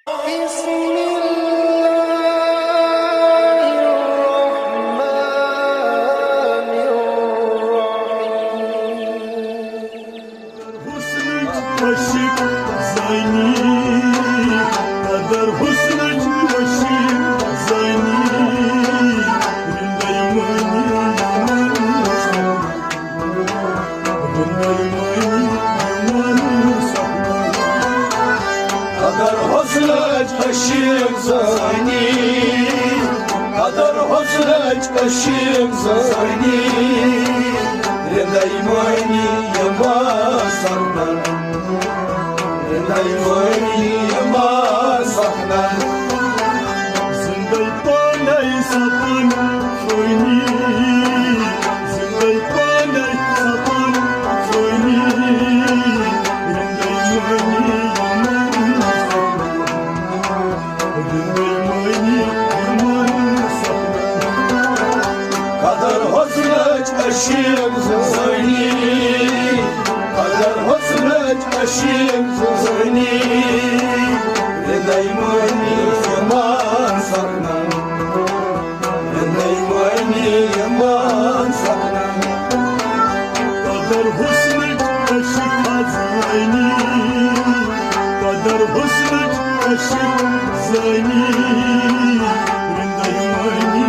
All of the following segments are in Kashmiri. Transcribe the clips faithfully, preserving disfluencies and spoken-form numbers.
بسم الله الرحمن الرحيم. حسنٕچ عشق زٲنی، قدر حسنٕچ عشق زٲنی، رندے مٲنی یِمن وُچھن۔ قدر حسنٕچ عشق زٲنی، قدر حسنٕچ عشق زٲنی، رندے مٲنی یِمن سپنن، رندے مٲنی یِمن سپنن۔ زندے پانے سپن فٲنی، زندے پانے سپن فٲنی، رندے مٲنی یِمن سپنن، رندے مٲنی یِمن سپنن۔ قدر حسنٕچ عشق زٲنی، قدر حسنٕچ عشق زٲنی، رندے مٲنی یِمن سپنن، رندے مٲنی یِمن سپنن۔ قدر حسنٕچ عشق زٲنی، قدر حسنٕچ عشق زٲنی، رندے مٲنی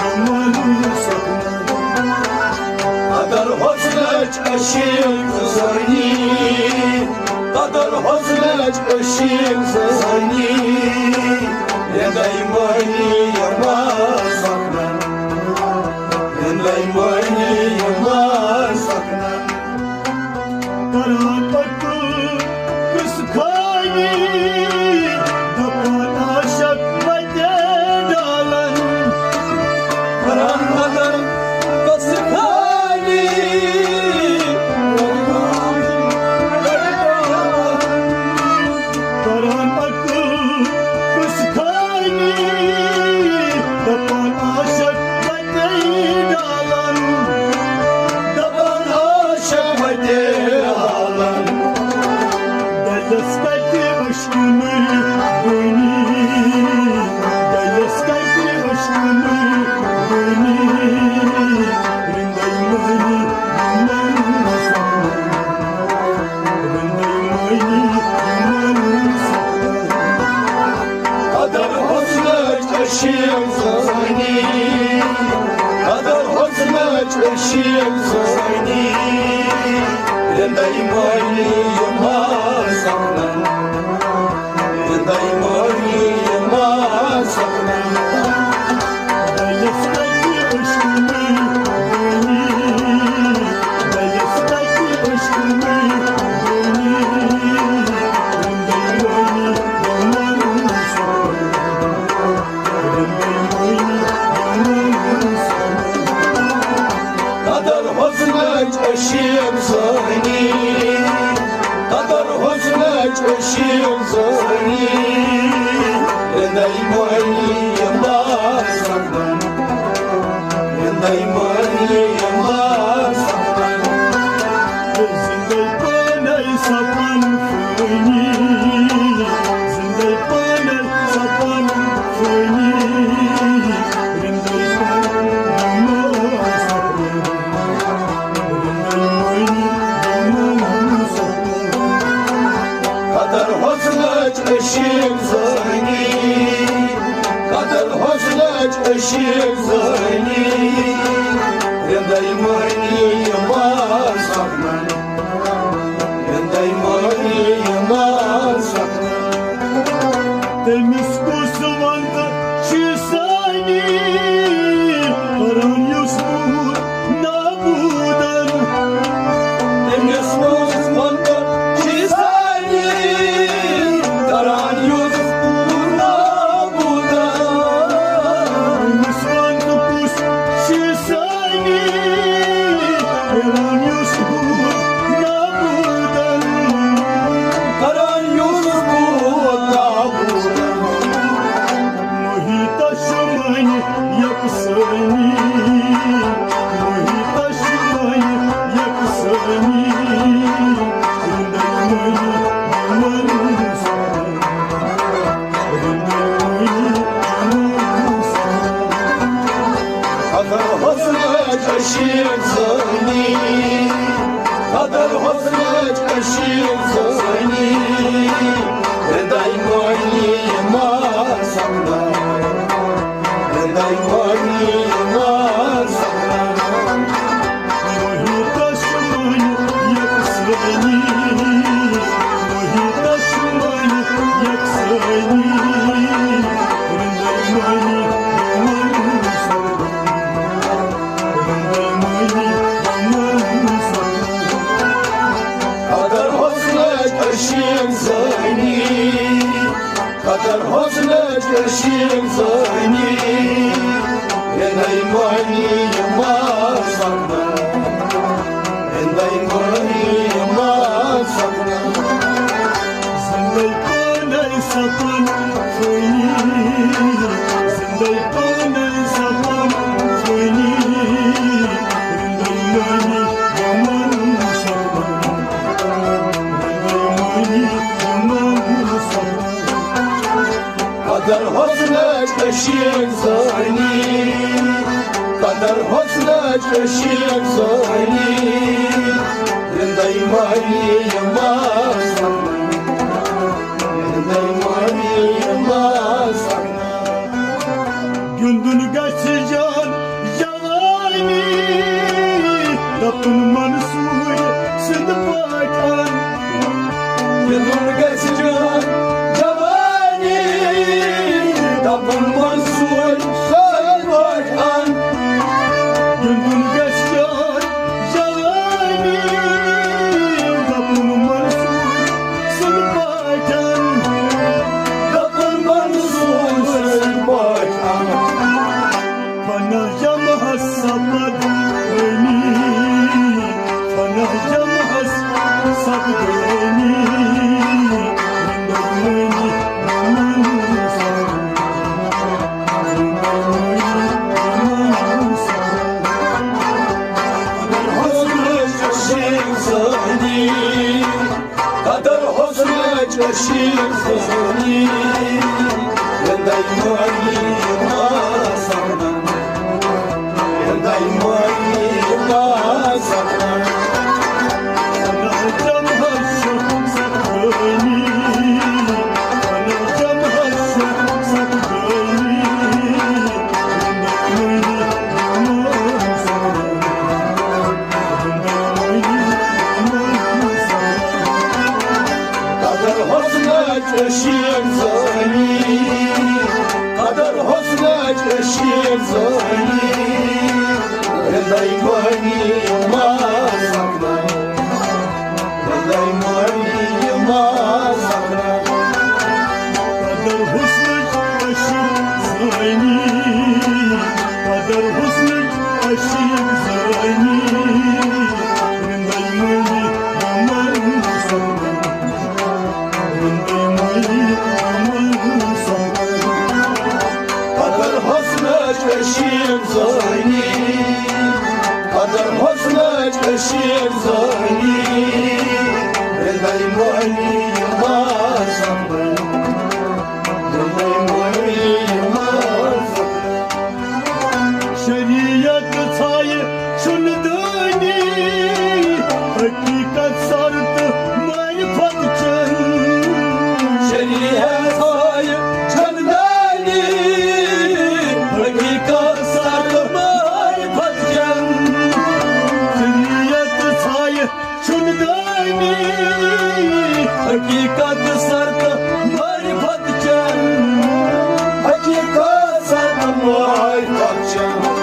یِمن سپنن۔ قدر حسنٕچ عشق زٲنی، قدر حسنٕچ عشق زٲنی، رندے مٲنی یِمن سپنن، رندے مٲنی یِمن سپنن۔ کران اکھ قصہٕ خانی، دپان عاشق وتہِ ڈالن۔ کران اکھ قصہٕ خانی، کران اکھ قصہٕ خانی، دپان عاشق وتہِ ڈالن، دپان عاشق وتہِ ڈالن۔ دلس کتہِ عشقٕچ بٲنی، دلس کتہِ عشقٕچ بٲنی، رندے مٲنی یِمن سپنن، رندے مٲنی یِمن سپنن۔ قدر حسنٕچ عشق زٲنی، قدر حسنٕچ عشق زٲنی، رندے مٲنی یِمن سپنن، رندے مٲنی یِمن سپنن۔ دلس کتہِ عشقٕچ بٲنی، دلس کتہِ عشقٕچ بٲنی، رندے مٲنی یِمن سپنن۔ قدر حسنٕچ عشق زٲنی، قدر حسنٕچ عشق زٲنی، رندے مٲنی یِمن سپنن، رندے مٲنی یِمن سپنن۔ زندے پانے سپن فٲنی، زندے پانے سپن فٲنی، رندے پانے یِمن سپنن، رندے مٲنی یِمن سپنن۔ قدر حسنٕچ عشق زٲنی، قدر حسنٕچ عشق زٲنی، رندے مٲنی یِمن سپنن، رندے مٲنی یِمن سپنن۔ تٔمِس کُس وَندٕ چھُ سانہِ کران یُس نابودن۔ تٔمِس کُس وَندٕ چھُ سانہِ کران یُس نابودن۔ تٔمِس وَندٕ کُس چھُ سانہِ کران یُس قدر حسنٕچ عشیٖق زٲنی، قدر حسنٕچ عشیٖق زٲنی، رِداے مٲنی ما سپنا، رِداے مٲنی ما سپنا۔ محیطس منٛز یکسٲنی، محیطس منٛز یکسٲنی، رِداے مٲنی ما سپنا۔ قدر حسنٕچ عشیٖق زٲنی، قدر حسنٕچ عشیٖق زٲنی، رِداے مٲنی ما سپنا، رِداے مٲنی ما سپنا۔ زِندَے پانَے سپن فٲنی، زِندَے پانَے سپن فٲنی، رِداے مٲنی یِمَن سپنَن، رِداے مٲنی یِمَن سپنَن۔ قدر حسنٕچ عشیٖق زٲنی، قدر حسنٕچ عشیٖق زٲنی، رِداے مٲنی ما سپنَن، رِداے مٲنی ما سپنَن۔ گِنٛدُن گژھِ جان جوانی، دَپُن منصوٗر سٕنٛدۍ پٲٹھۍ۔ گِنٛدُن گژھِ جان جوانی، دَپُن منصوٗر سٕنٛدۍ پٲٹھۍ۔ گِنٛدُن گژھِ جان جوانی، دَپُن منصوٗر سٕنٛدۍ پٲٹھۍ۔ دَپُن منصوٗر سٕنٛدۍ پٲٹھۍ۔ پناہ جمعس سپد غنی، پناہ جمعس سپد غنی، رِداے مٲنی یِمَن سپنَن، رِداے مٲنی یِمَن سپنَن۔ قدر حسنٕچ عشیٖق زٲنی، قدر حسنٕچ عشیٖق زٲنی، رِداے مٲنی ما سپنَن، رِداے مٲنی ما سپنَن۔ قدر حسنٕچ عشیٖق زٲنی، قدر حسنٕچ عشیٖق زٲنی، رِداے مٲنی ما سپنَن، رِداے مٲنی ما سپنَن۔ قدر حسنٕچ عشیٖق زٲنی، قدر حسنٕچ عشیٖق زٲنی، رِداے مٲنی یِمَن سپنَن، رِداے مٲنی یِمَن سپنَن۔ قدر حسنٕچ عشیٖق زٲنی، قدر حسنٕچ عشیٖق زٲنی، رِداے مٲنی ما سپنَن، رِداے مٲنی ما سپنَن۔ شریعت ژھایہِ چھُنہٕ دٲنی، حقیٖقت سر تہٕ معرفت چٮ۪ن۔ شریعت ژھایہِ چھُنہٕ دٲنی، حقیٖقت سر تہٕ معرفت چٮ۪ن۔ شریعت ژھایہِ چھُنہٕ دٲنی، حقیٖقت سر تہٕ معرفت چٮ۪ن، حقیٖقت سر تہٕ معرفت چٮ۪ن۔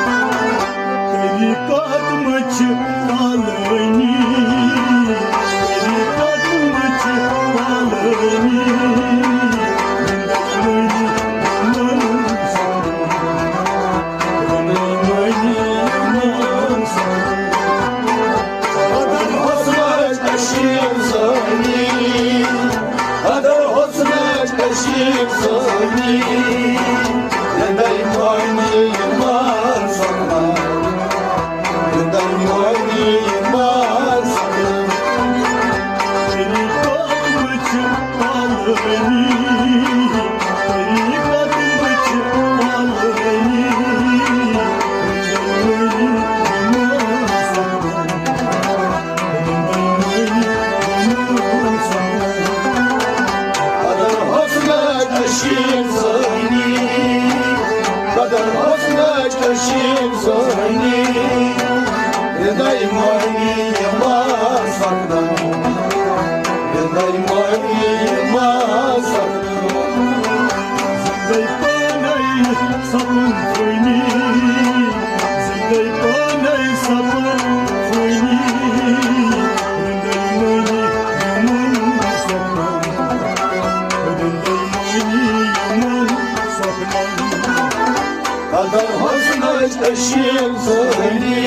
طریٖقت مہ چھِ تالٲنی، طریٖقت مہ چھِ تالٲنی۔ قدر حسنٕچ عشیٖق زٲنی، قدر حسن شیٖن زٲنی، قدر حسنٕچ کٔشیٖر زٲنی، رِندَے مٲنی یِم آز وطنَن، رِندَے مٲنی یِم آز وطنَن۔ زِندَے پانَے سَپُن فٲنی، زِندَے پانَے سَپُن فٲنی، رِندَے مٲنی یِمَن سَپنَن۔ قدر حسنٕچ کٔشیٖر زٲنی،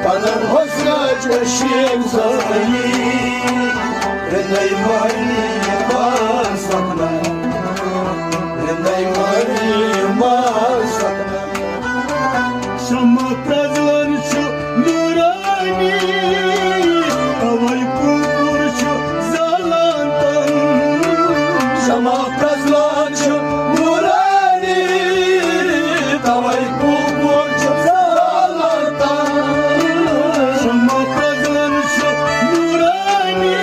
قدر حسنٕچ کٔشیٖر زٲنی، رِندَے مٲنی یِم آز وطنَن، رِندَے مٲنی یِم آز وطنَن۔ شمع پرٛزلان چھُ نورانی، توے کُپُر چھُ زالان تن۔ شمع پرٛزلان چھُ نورانی، توے کُپُر چھُ زالان تن۔ شمع پرٛزلان چھُ نورانی،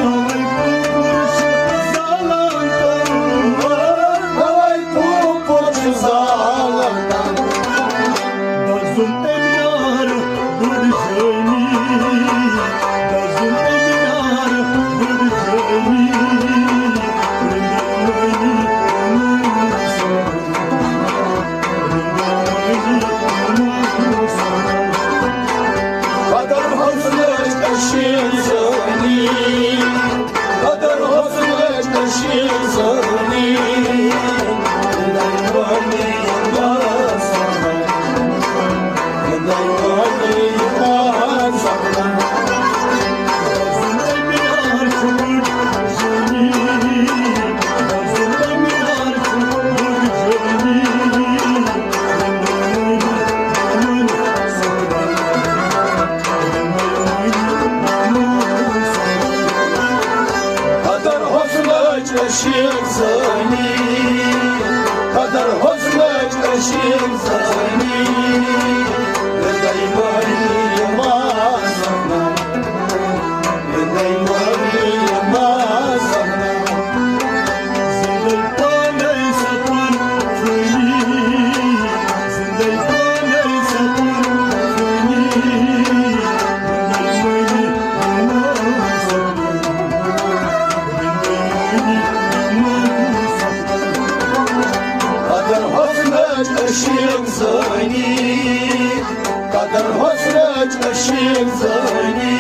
توے کُپُر چھُ زالان تن۔ توے کُپُر چھُ زالان تن۔ دزُن أمۍ نار بٔڑ جٲنی، دزُن أمۍ نار بٔڑ جٲنی۔ قدر حسنٕچ کٔشیٖر زٲنی، قدر حسنٕچ کٔشیٖر زٲنی۔ قدر حسنٕچ کٔشیٖر زٲنی، قدر حسنٕچ کٔشیٖر زٲنی۔ رِندَے مٲنی یِم آز وطنَن، رِندَے مٲنی یِم آز وطنَن۔ زِندَے پانَے سَپُن فٲنی، زِندَے پانَے سَپُن فٲنی، رِندَے مٲنی یِم آز وطنَن۔ قدر حسنٕچ کٔشیٖر زٲنی، قدر حسنٕچ کٔشیٖر زٲنی۔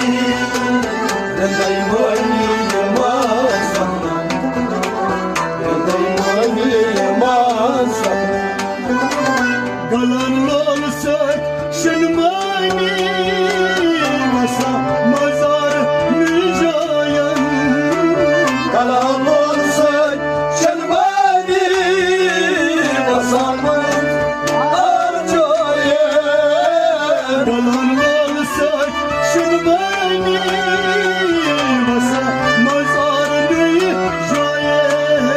رِندَے مٲنی یِم آز وطنَن، رِندَے مٲنی یِم آز وطنَن۔ گلن لول سۭتۍ شنمٲنی وسان مزار نِجایَن۔ گلن لول سۭتۍ شنمٲنی وسان مزار جایَن۔ گلن لول سۭتۍ شنمٲنی وسان مزار نِجایَن۔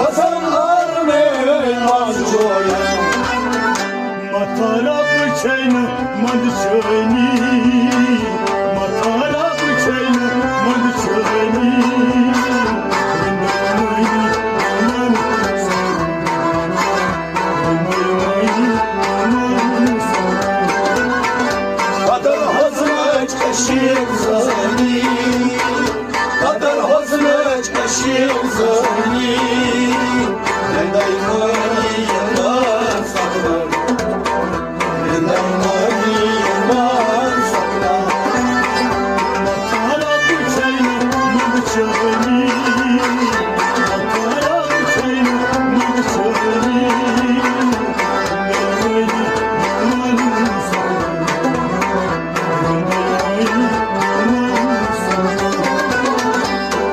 وسان آرمے مزار جایَن۔ متھارا پچھن مند چھٲنی، متھارا پچھن مند چھٲنی۔ قدر حسنٕچ کٔشیٖر زٲنی، قدر حسنٕچ کٔشیٖر زٲنی۔ رِندَے مٲنی یِم آز وطنَن، رِندَے مٲنی یِم آز وطنَن۔ متھارا پچھن مند چھٲنی، متھارا پچھن مند چھٲنی۔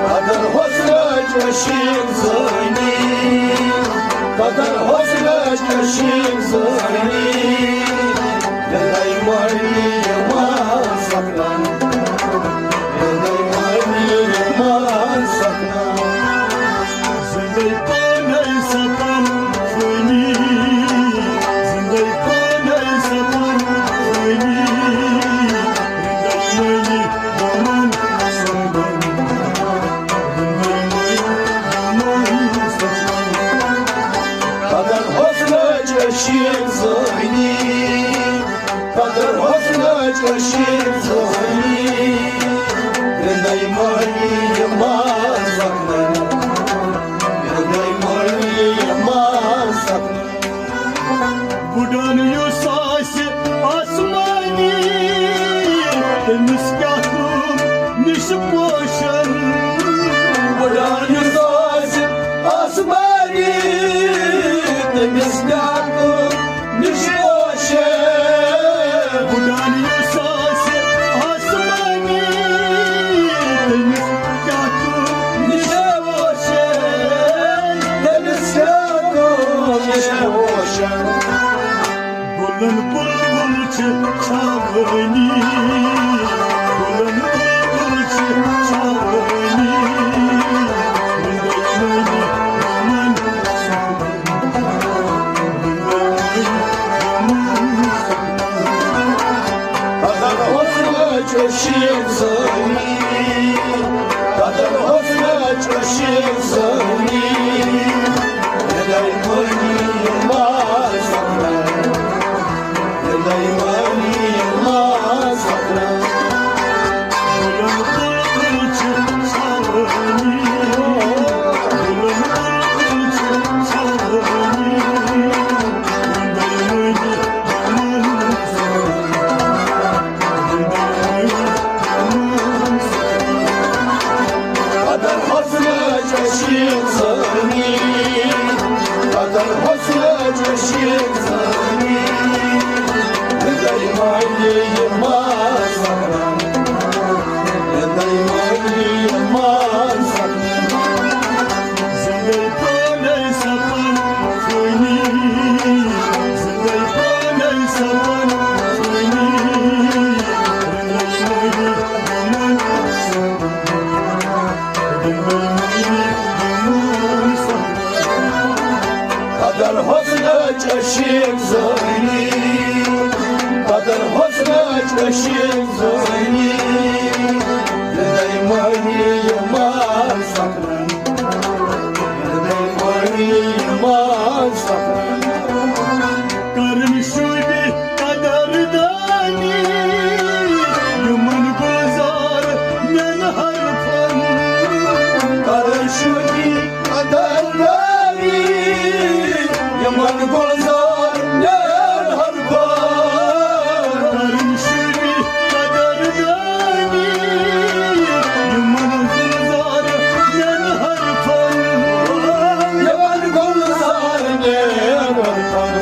قدر حسنٕچ کٔشیٖر زٲنی، قدر حسنٕچ کٔشیٖر زٲنی۔ رِندَے مٲنی یِم آز وطنَن، رِندَے مٲنی یِم آز وطنَن۔ زِندَے پانَے سَپُن فٲنی، زِندَے پانَے سَپُن فٲنی۔ زِندَے مٲنی یِمَن سَپنَن، زِندَے مٲنی یِمَن پوشن۔ وٕڑان یُس آسہِ آسمانی، تٔمِس کیٛاہ کُن نِش پوشن۔ وٕڑان یُس آسہِ آسمانی، تٔمِس کیٛاہ کُن نِش پوشن۔ تٔمِس کیٛاہ کُن نِش پوشن۔ گُلن بُلبُل چھِ چھاوٲنی، گُلن بُلبُل چھِ چھاوٲنی۔ وٕنٛدٕے وٕنٛدٕے یِمن سُکوٗن، وٕنٛدٕے وٕنٛدٕے یِمن سُکوٗن۔ قدر حسنٕچ عشیٖق زٲنی، قدر حسنٕچ عشیٖق زٲنی۔ وٕنٛدٕے وٕنٛدٕے یِمن سُکوٗن۔ قدر حسنٕچ عشیٖق زٲنی، قدر حسنٕچ عشیٖق زٲنی۔ وٕنٛدٕے وٕنٛدٕے یِمن سُکوٗن، وٕنٛدٕے وٕنٛدٕے یِمن سُکوٗن۔ زِندَے پانَے سَپَن فٲنی، زِندَے پانَے سَپَن فٲنی۔ قدر حسنٕچ عشیٖق زٲنی، قدر حسنٕچ عشیٖق زٲنی۔ وٕنٛدٕے وٕنٛدٕے یِمن سُکوٗن، وٕنٛدٕے وٕنٛدٕے یِمن سُکوٗن۔ کرن شوٗبی قدردانی، یِمن گُلزار مٮ۪ن حرفن۔ کرن شوٗبی قدردانی، یِمن گُلزار مٮ۪ن حرفن۔ کرن شوٗبی قدردانی، یِمن گُلزار مٮ۪ن حرفن۔ یِمن گُلزار مٮ۪ن حرفن۔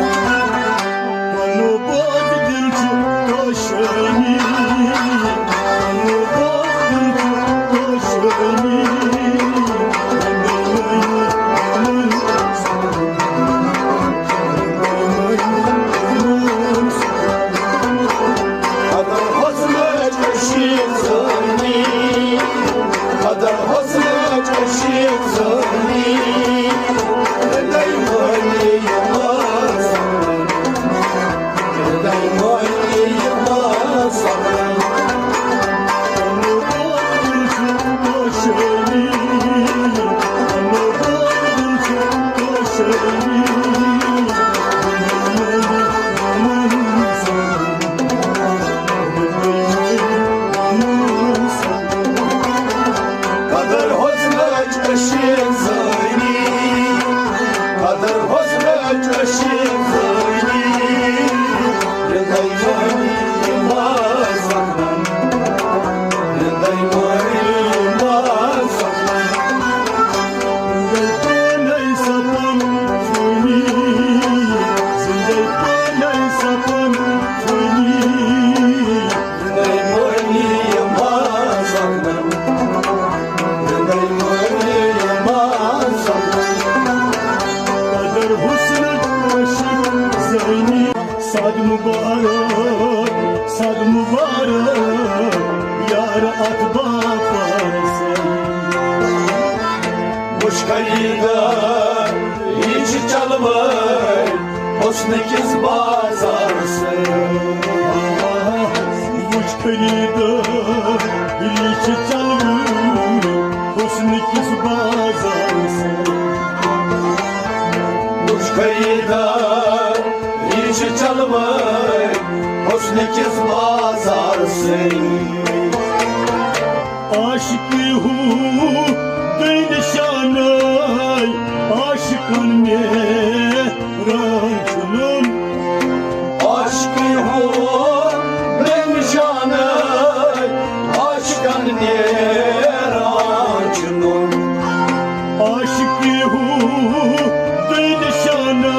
پنُن پوز دِل چھُ کٲشِر۔ قدر حسنٕچ عشیٖق زٲنی، قدر حسنٕچ عشیٖق زٲنی۔ وٕنٛدٕے وٕنٛدٕے یِمن سُکوٗن، وٕنٛدٕے وٕنٛدٕے یِمن سُکوٗن۔ وٕنٛدٕے پانَے سَپَن فٲنی، وٕنٛدٕے پانَے سَپَن فٲنی۔ قدر حسنٕچ عشیٖق زٲنی۔ صد مبارک، صد مبارک یار اَتھ باپار سۭتۍ۔ وٕچھ خریٖدار، یہِ چھِ چلوٲے حسنہٕ کِس بازارَس۔ وٕچھ خریٖدار، یہِ چھِ چلوٲے حسنہٕ کِس بازارَس۔ وٕچھ خریٖدار، یہِ چھِ چلوٲے حسنہٕ کِس بازارَس۔ عاشقی ہُنٛد نشانہٕ عاشقن نیران چھُنہٕ۔ عاشقی ہُنٛد نشانہٕ عاشقن نیران عاشقی ہُنٛدُے نِشانَے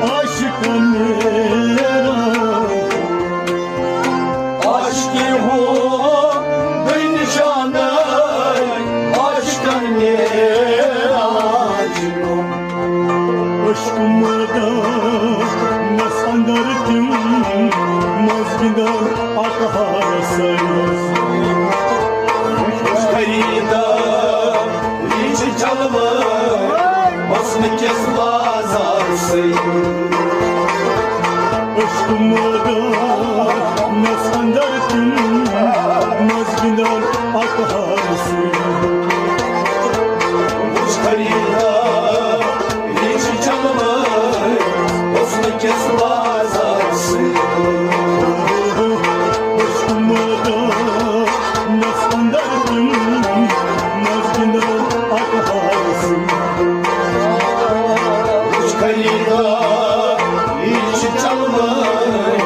عاشقَن نیران۔ عاشقی ہُنٛدُے نِشانَے عاشقَن نیران۔ عشق مٲدانَس اندر تِم منٛز گِنٛدان اَتھٕ ہارسَے۔ خوش خریدار یہِ چھِ چلوان حسن کِس بازار سۭتۍ۔ عشق مٲدانَس اندر تِم منٛز گِنٛدان اَتھٕ ہارسَے۔ خوش خریدار یہِ چھِ چلوان حسن کِس بازار سۭتۍ۔ عشق مٲدانَس اندر تِم منٛز گِنٛدان اَتھٕ ہارسَے۔ خوش خریدار یہِ چھِ چلوان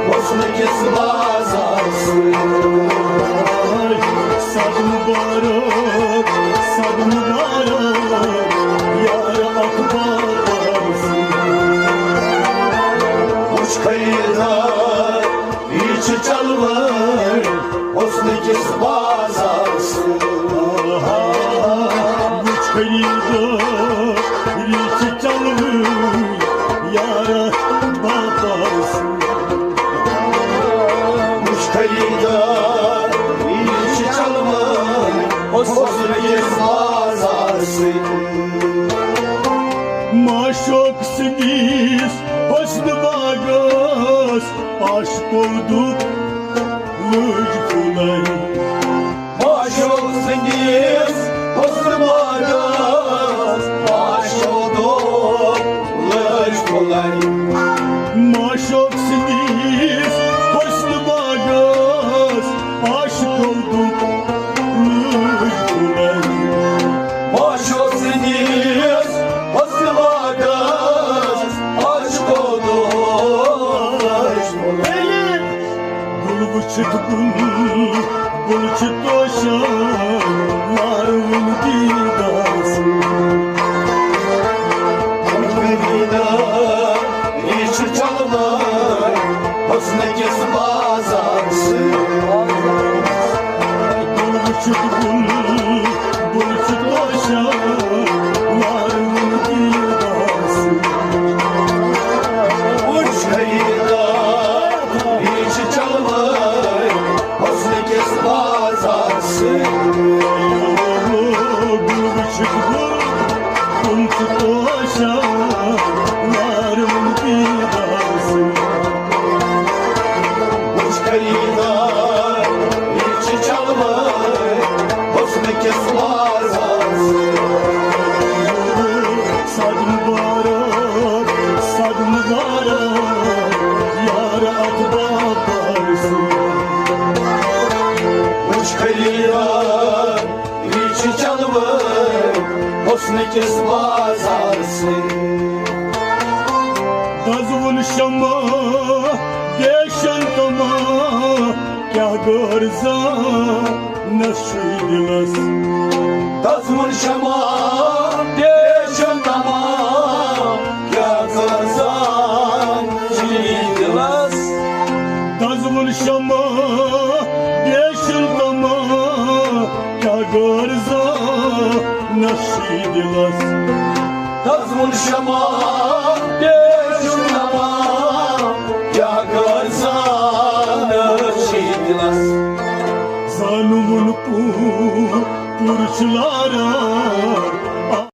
حسن کِس بازار سۭتۍ۔ صد مبارک، صد مبارک، یار اَتھ بازار سۭتۍ۔ خوش خریدار یہِ چھِ چلوان حسن کِس بازار سۭتۍ۔ وٕچھ خریدار یہِ چھِ چلوان یار اَتھ بازار سۭتۍ۔ خوش خریدار یہِ چھِ چلوان حسن کِس بازار سۭتۍ۔ معشوق سٕنٛدِس حسن باغس عاشقو دوٚپ لٲج پھُلے۔ معشوق سٕنٛدِس حسن باغس عاشقو دوٚپ لٲج پھُلے۔ معشوق سٕنٛدِس حسن باغس عاشقو دوٚپ لٲج پھُلے۔ معشوق سٕنٛدِس حسن باغس عاشقو دوٚپ لٲج پھُلے۔ گُل وٕچھِتھ بُلبُل چھِ توشان، لارٕ وُن دیٖدار سۭتۍ۔ یہِ چھُ چلوان حسن کِس بازار سۭتۍ۔ گُل وٕچھِتھ بُلبُل چھِ توشان، لارٕ وُن دیٖدار سۭتۍ۔ وٕچھ خریدار، یہِ چھِ چلوان حسن کِس بازار سۭتۍ۔ گُل وٕچھِتھ بُلبُل چھِ توشان، لارٕ وُن دیٖدار سۭتۍ۔ وٕچھ خریدار، یہِ چھِ چلوان حسن کِس بازار سۭتۍ۔ صد مبارک، صد مبارک، یار اَتھ بازار سۭتۍ۔ وٕچھ خریدار، یہِ چھِ چلوان حسن کِس بازار سۭتۍ۔ دزوُن شمع دیشن تما، کیٛاہ غٲر زانس چھُے دِلس؟ دزوُن شمع دیشن تما، کیٛاہ غٲر زانس چھُے دِلس؟ دزوُن شمع دیشن تما، کیٛاہ غٲر زانس چھُے دِلس؟ دزوُن شمع دیشن تما، کیٛاہ غٲر زانس چھُے دِلس؟ زانوُن پوٗر پوٗر چھُ لاران۔